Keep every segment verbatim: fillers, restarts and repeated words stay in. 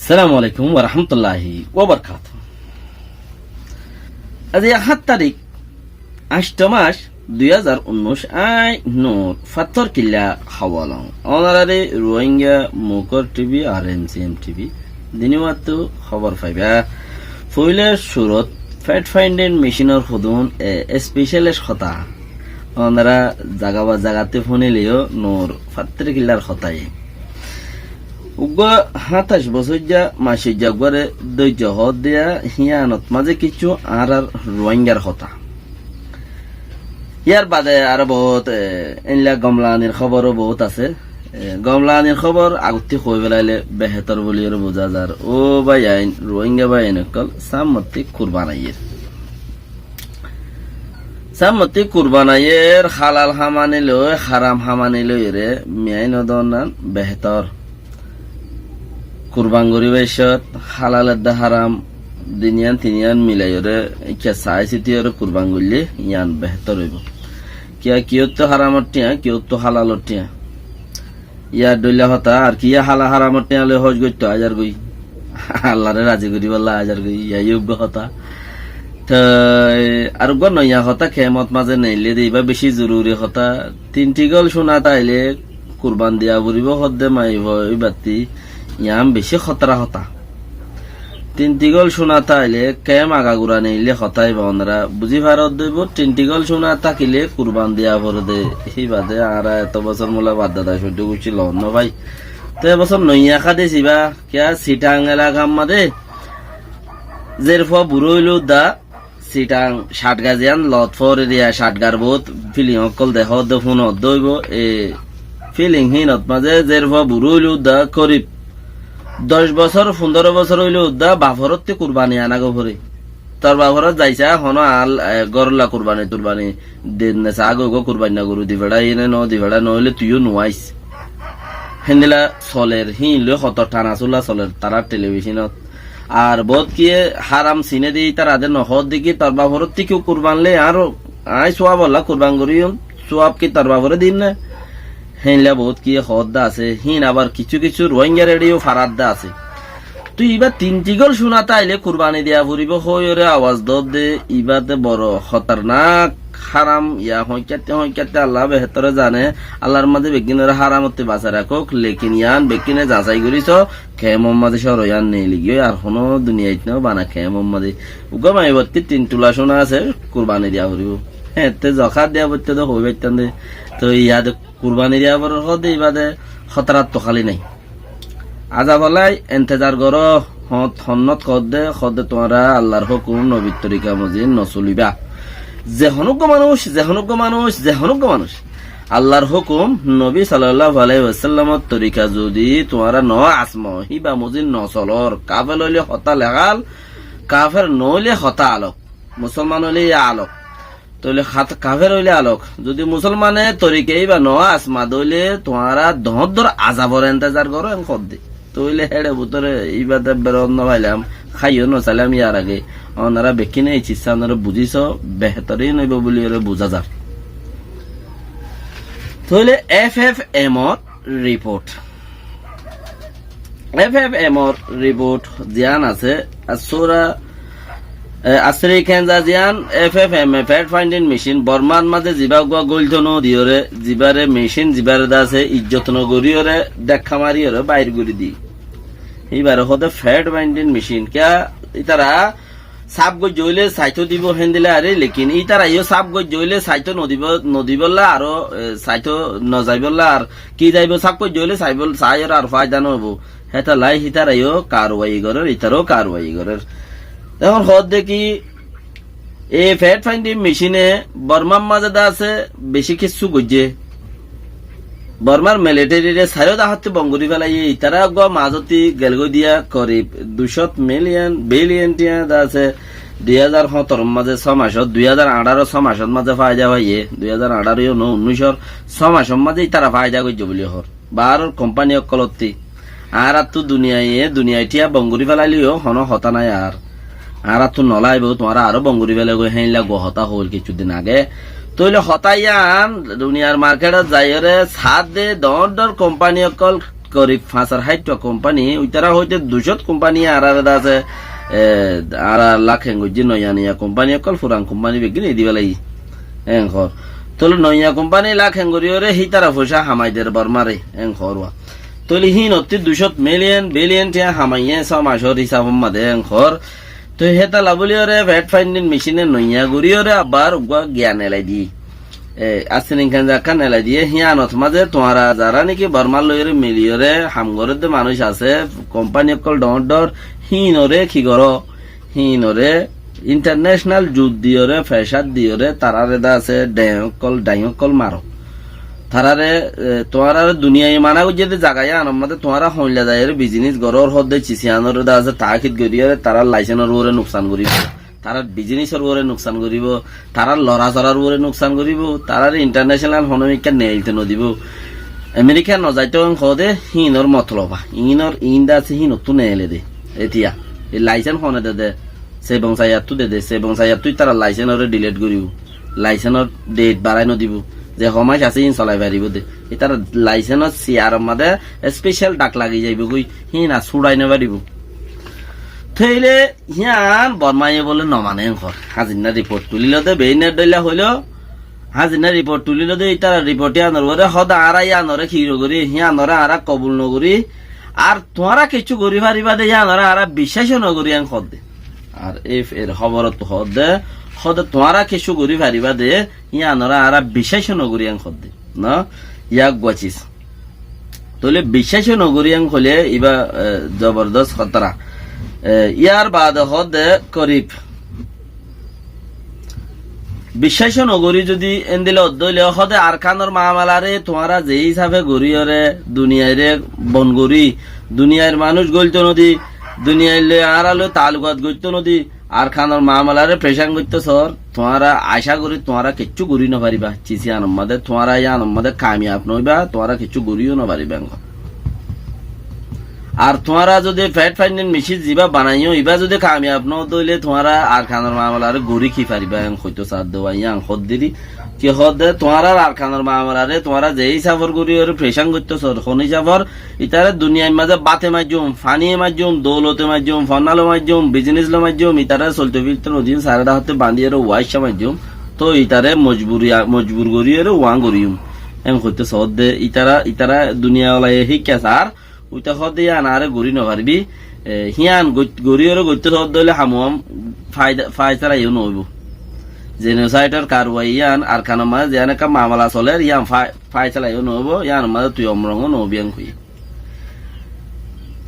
Assalamu alaikum warahmatulláhi wabarakátuhu. Aijja háñt tarík, añctho mac, dui házar unnúic, añí Nur Fattór Killa hóbor loóñ. Ónoraré Ruáingga Mukor T V ar M C M T V dini wattu hóbor faibá. Foóila cúrot Fact Finding Machine or hodún e special hotá. Ónora zaga ba zagattú fúnile yó Nur Fattór Killar hotá e. Uggúa háñtaic bosóijja maicóijja uggúare dóijjo hoódde yá, híyanot mazé kessú añárar Ruáinggar hotá. Yárbaade aró boóut, e, éilla gomlaanir hóbor ó boóut asé. E, gomlaanir hóbor agottí hoói félaile behétor bóli yóre buzá zar. Ó báiyain, Ruáingga báiyain ókkol, sámmottí kurban aiyér. Sámmottí kurban aiyér, hálal ham aní loi, háram ham aní loiyóre miyain ó dóonnan behétor. Kurban goríbar cómot hálal edde háram duiyán tiníyan milaiyóre, ekká saái sítiyóre kurban goillé yían behétor óibou. Kiyá, kiyóttu háramor thiañ, kiyóttu hálalor thiañ. Yá dhoilla hotá, ar kiyá hála háramor thiañ loi hóc goittó aizar goi. Allaré razi goríbolla aizar goi, yá yó uggúa hotá. Toi ar uggúa noiya hotá kemot mazé neillé de, ibá bicí zoruri hotá. Tin thigol cúna táile kurban diya foribóu hoódde maiyafua óibattí, yían bicí hótara hotá. Tin thigol cúna táile kem agagura neillé hotá ibá ónora buzí faródde óibou. Tin thigol cúna tákile kurban diya foré de, híba de añára eto bosór mula bafdada cóiddo guccí loon nofai. Te e bosór noiya hádis ibá, kiyá Sitang elakar mazé zerfua buró óilou dá, Sitang, Catgar ziyán lot fore diya, Catgar boóut filing ókkol dehó de fúnodde óibou. E filing hínot mazé zerfua buró óilou dá korib doc bosór, fundóro bosór óilou dá baforottí kurbani ana goi foré. Tor baforé zaisá honó añár, e, górolla kurbani turbani denne saá goi, uggúa kurbainna goru di feçá, iyéne no di feçá, noóile tuiyó nuáis. Héndilla soler, híin loi hoto thana súla soler tarár televisionot. Ar boóut kiyé háram siné de, ítara de nohoódde ki, tor baforottí ki kurban le, añáro, añí suábolla kurban goríyum, suáb ki tor baforé dim né? Héinla boóut kiyé hoódde asé, híin abar kissú kissú Ruáingga rediyo faradde asé. Tui ibá tin thigol cúna táile kurbani diya foribóu hoóiyoré awaz doódde, ibá de boro hotarnak háram, yá hoóñikkátte hoóñikkátte Alla behétore zane, Allar mazé beggúnoré háramottí basai rakók, lekin yían beggúne zasai gorí soó, kemor mazé córo yían neeli giyói, ar honó duniyait no bana kemor mazé. Uggúa maiyafuattí tin tula cúna asé, kurbani diya foribóu. Hé, te zokát diya foittó de hoói faittám de. Toi yá de kurbani diya foribóu hoódde ibá de hótarattu háli nái. Azabollái entezar goró, hoóñt honnót hoódde, hoódde tuáñra Allar hókum, nobir torika mozin nosolibá. Ze honó uggúa manúic, ze honó uggúa manúic, ze honó uggúa manúic. Allar hókum, nobi sallallahu alaihi wasallamor torika zodi tuáñra no asmó, híba mozin nosolór, kafér óile hotá lehál, kafér noóile hotá alok, musolman óile yá alok. Tóile hát-, kafér óile alok. Zodi musolmane torika íba no asmá dóile tuáñra doóñr doóñr azabor entezar goró, en hoódde. Tóile héçe bútore íba de berot no failam, háiyo no sailam yar age. Onora bekkúne ei cissá onora buzí soó, behétorin óibo buli ore buzá zar. Tóile F F M or report. F F M or report ziyán asé, asura, e, asri kenza ziyán F F M e fact finding machine Bormar mazé zibá uggúa góilto no diyóre, zibáre machine zibáre de asé, ijjot no goríyore, dhekka mariyore bair gorí di. Íbare hoóde fact finding machine. Kiyá ítara sáf goijjé óile saitó dibou héndilla aré, lekin ítara yó sáf goijjé óile saitó no dibou, no dibólla aró, e, saitó no zaibólla ar ki zaibou, sáf goijjé óile saiból-, saiyóre ar faida no óibou. Hétolla hítara yó karwai gorér, ítaró karwai gorér. Ehón hoódde ki, e fact finding machine e Bormar mazé de asé, bicí kissú goijjé. Bormar military re sairó dahátti bon gorí felaiyé, ítara uggúa mazótti gelgói diya korib dui cót million, billion thiañ de asé, dui házar hóñtoror mazé só macót, dui házar añçáror só macót mazé faida faiyé, dui házar añçáro yó no, unnúicor só macót mazé ítara faida goijjé buli hoór. Baáror kompani ókkolótti. Añáráttu duniyaiye, duniyai thiañ bon gorí felaileyó honó hotá nái ar. Añáráttu nolaibóu, tuáñra aró bon gorí felagói, héinla uggúa hotá hoóil kissú din age. Tóile hotá yían duniyar marketot zaiyóre saádde doóñr doóñr kompani ókkol korib fañs ar háit wa kompani, uitará hoite ducót kompani añáráre de asé, e, añára lak héng goijjí, noiya noiya kompani ókkol, furan kompani beggín edi félaiyi. Héng hoór. Tóile noiya kompani lak héng goríyore hítara foicá hamai der Bormáre, héng hoór wa. Tóile híinottú ducót miliyon, biliyon thiañ hamaiyé só macór hisáfor mazé, héng hoór. Toi hétalla bóliyore fact finding machine e noiya goríyore abar uggúa giyan elai diyé. E, asín inkán zakkán elai diyé, híanot mazé tuáñra zará néki Bormár loiyóre miliyóre ham gorédde manúic asé, kompani ókkol dhoóñr dhoóñr, híinoré ki goró? Híinoré international jut diyóre, fecár diyóre, taráre de asé, dheñ ókkol, dhaiñ ókkol maro. Taráre, e, tuáñráre duniyaiye mana goijjé dé zaga yíanor mazé tuáñra hoilla zaiyóre bizinis gorór hoódde cis yíanoré de asé taákid goríyore tarár laisénor uore nuksan goríbo, tarár bizinisor uore nuksan goríbo, tarár lora-sorar uore nuksan goríbo, taráre intarnecenal honó mikká neelto nodibó. Amerika nozaito en hoóde híinor motoloba, híinor iín de asé híinottú neele dé. Etiya, e laisén hone dede, sebong saiyattú dede, sebong saiyattú ítarar laisénoré dhilét goríbo. Laisénor dhet barái nodibó, ze homaic asé híin solai faribó de. Ítarar laisénor siyaror mazé especial dhak lagi zaibógoi, híin ar súçai nofaribó. Tóile hían Bormáye bóle nomane en hoór. Hañzinna riport tulílo de, beínnar dhoilla hoiló, hañzinna riport tulílo de, ítarar riport yíanor uore hoóde añára yíanoré ki gorí, yíanoré añára kobul nogorí, ar tuáñra kiccú gorí faribá de yíanoré añára biccáic nogorí en hoódde. Ar ef er hóborot hoódde, hoóde tuáñra kiccú gorí faribá de, yíanoré añára biccáic nogorí en hoódde. No? Yá uggúa cis. Tóile biccáic nogorí en hoilé ibá, e, zobordos hótara. E, yár baade hoóde korib. Biccáic nogorí zodi endilla ódde óile hoóde Arkanor mamalaré tuáñra ze hísafe goríyore duniyaire bon gorí, duniyair manúic goilto nodi, duniyair loi añára loi taalukat goitto nodi, Arkanor mamalaré fecán goitto soór, tuáñra acá gorí tuáñra kiccú gorí nofaribá. Cis yíanor mazé tuáñra yíanor mazé kamiyab noóiba, tuáñra kiccú goríyo nofaribá en hoór. Ar tuáñra zodi fact finding machine zibá banaiyó, ibá zodi kamiyab noó de óile tuáñra Arkanor mamalaré gorí ki faribá, en hoitó saádde wa, yían hoódde ri. Ki hoódde, tuáñrar Arkanor mamalaré tuáñra ze hísafor goríyore fecán goitto soór, hon hísafor, itaré duniyair mazé báte maijjum, faniye maijjum, doulote maijjum, fonnalo maijjum, bizinis lo maijjum, itaré solto filto nodiyum, sairó dháhottú bandiyore uwaiccá maijjum. Tóu itaré mojburi, mojbur goríyore uwán goríyum. En hoitó soódde, itará, itará duniyawalaye híkka saár, uite hoódde yían añáre gorí nofaribí, e, hían goit-, goríyore goittó soódde óile hamuam faida-, faisála yó noóibo. Jenosaitor karwai yían Arkanor mazé ziyán ekká mamala solér, yían fa-, faisála yó noóibo, yíanor mazé tui omrongó noóibi en hoiyé.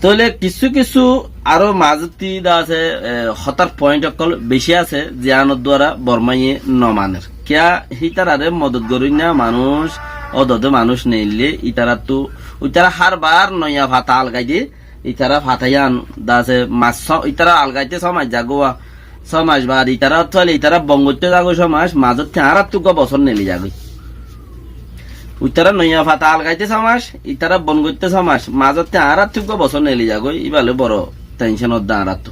Tóile kissú kissú aró mazótti de asé, e, hotár point ókkol bicí asé, ziyánor duara Bormáye nomaner. Kiyá hítararé modot goróinna manúic, ódode manúic neillé, ítarattú, ítara hár bar noiya fata algai de, ítara fata yían de asé mas só-, ítara algaite só mac zagói wa, só mac baade ítara ottóile ítara bon goittó zagói só mac, mazótte añárattú uggúa bosór neeli zagói. Ítara noiya fata algaite só mac, ítara bon goittó só mac, mazótte añárattú uggúa bosór neeli zagói, íba loi boro tension ódde añárattú.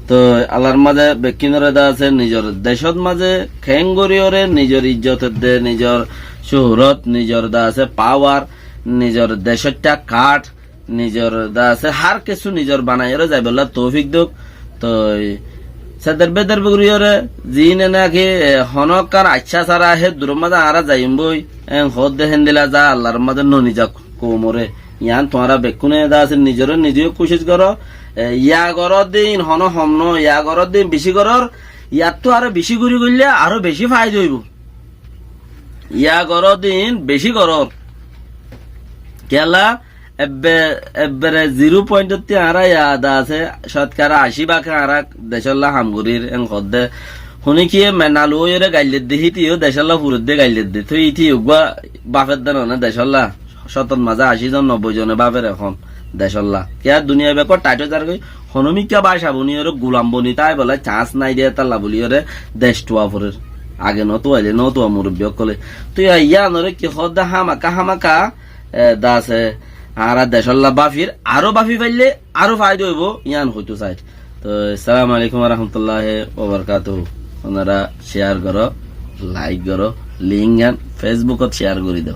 Toi Allar mazé bekkúnoré de asé nizor decót mazé keéngoríyore nizor ijjot edde, nizor cóhorot, nizor de asé pawar, nizor decóitta kath, nizor de asé hár kessú nizor banaiyóre zaibollá toufik douk. Toi seder beder goríyore ziíne náki, e, honókkán aiccá sára hé duror mazé añára zaiyum boi, en hoódde héndilla za Allar mazé noniza koumoré. Yían tuáñra bekkúne de asé nizoré nize yó kucíc goró. E, yá goródde íin honó hom noó, yá goródde íin bicí gorór, yattú aró bicí gorí goillé aró bicí faida óibo. Yá goródde íin bicí gorór. Kiyólla ebbe-, ebbere zero point ottú añára yá de asé, cótkara ací báke añára decólla ham gorír, en hoódde. Huní kiyé menalu óiyore gail dedde, híte yó decólla furedde gail dedde. Toi íte uggúa báfedde noó né decólla. Cótot mazé ací zon, nobbói zone báfer ehón decólla. Kiyá duniyai bekkún thait ói zargói, honómikká báca boniyore gulam boni táibolla cans nái de, hétalla buliyore dec tuwa forer. Age no tuwaile no tuwa murubbi ókkole. Toi yíanore ki hoódde hámaka hámaka, e, de asé, añára decólla báfir, aró báfi faille aró faida óibo, yían hoitó sair. Toi, assalamu alaikum wa rahmatullahi wa barakatuhu. Onora share goró, like goró, link gán Facebookot share gorí do.